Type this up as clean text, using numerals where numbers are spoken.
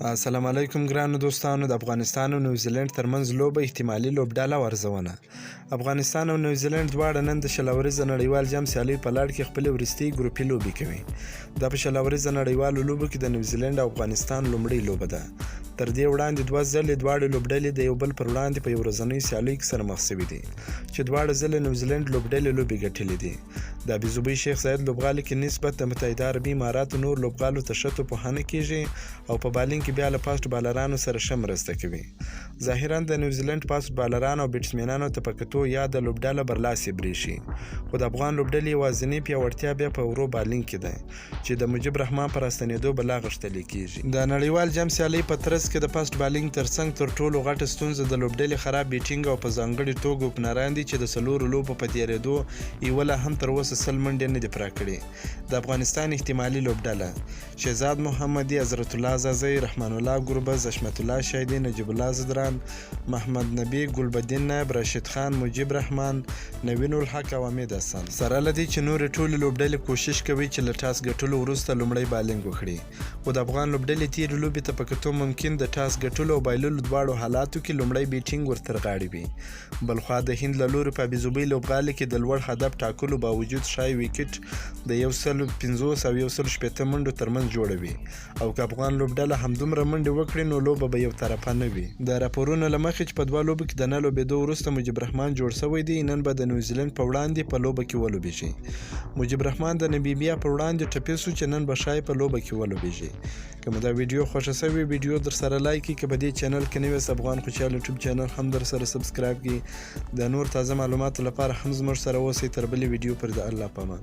السلام علیکم ګرانو دوستانو، د افغانستان او نیوزیلند ترمنځ لوبه، احتمالي لوبډله او ارزونه. افغانستان او نیوزیلند دواړه نن د 20 اوریزه نړیوال جام سیالۍ په لړ کې خپلې وروستۍ ګروپي لوبې کوي. دا په 20 اوریزه نړیوالو لوبو کې د نیوزیلند او افغانستان لومړۍ لوبه ده. تر دې وړاندې دوه ځلې دواړې لوبډلې د یو بل پر وړاندې په یو ورځنیو سیالیو کې سره مخ شوي دي، چې دواړه ځلې نیوزیلند لوبډلې لوبې ګټلې دي. د ابوظبۍ شیخ زاید لوبغالي کې نسبت د متحده عربي اماراتو نور لوبغالو ته ښه توپوهنه کیږي او په بالینګ کې بیا له فاسټ بالرانو سره ښه مرسته کوي. ظاهرا د نیوزیلنډ فاسټ بالرانو او بیټسمینانو ته په کتو یاده لوبډله برلاسې برېښي، خو د افغان لوبډلې یوازینۍ پیاوړتیا بیا په ورو بالینګ کې ده، چې د مجیب رحمان په راستنېدو به لا غښتلې کېږي. د نړیوال جام سیالۍ په ترڅ کې د فاسټ بالینګ ترڅنګ تر ټولو غټه ستونزه د لوبډلې خراب بیټینګ او په ځانګړي توګه اوپنران دي، چې د څلورو لوبو په تېرېدو یوه لا هم تر اوسه 100 منډې نه دي پوره کړې. د افغانستان احتمالي لوبډله: شهزاد محمدي، حضرت الله ځاځی، رحمان الله ګربز، حشمت الله شاهدي، نجیب الله ځدران، محمد نبي، ګلبدین نایب، راشد خان، مجیب رحمان، نوین الحق او امید حسن. سره له دې چې نورې ټولې لوبډلې کوشش کوي چې له ټاس ګټلو وروسته لومړی بالینګ وکړي، خو د افغان لوبډلې تېرې لوبې ته په کتو ممکن د ټاس ګټلو او بایللو دواړو حالاتو کې لومړی بیټینګ ور تر غاړې وي. بلخوا د هند له لوري په ابوظبۍ لوبغالي کې د لوړ هدف ټاکلو باوجود ښايي ویکټ د 150 او 160 منډو ترمنځ جوړه وي او که افغان لوبډله همدومره منډې وکړي، نو لوبه به یو طرفه نه وي. د راپورونو له مخې چې په دوه لوبو کې د نه لوبېدو وروسته مجیب رحمان جوړ شوی دی، نن به د نیوزیلنډ په وړاندې په لوبه کې ولوبېږي. مجیب رحمان د نمیبیا پر وړاندې ټپي شو، چې نن به ښايي په لوبه کې ولوبېږي. که مو دا ویډیو خوښه شوې، ویډیو در سره لایک کړئ. که په دې چینل کې نوی، افغان خوشحال یوټیوب چینل هم در سره سبسکرایب کړئ. د نور تازه معلوماتو لپاره هم زموږ سره اوسئ. تر بلې ویډیو پر د الله پامان.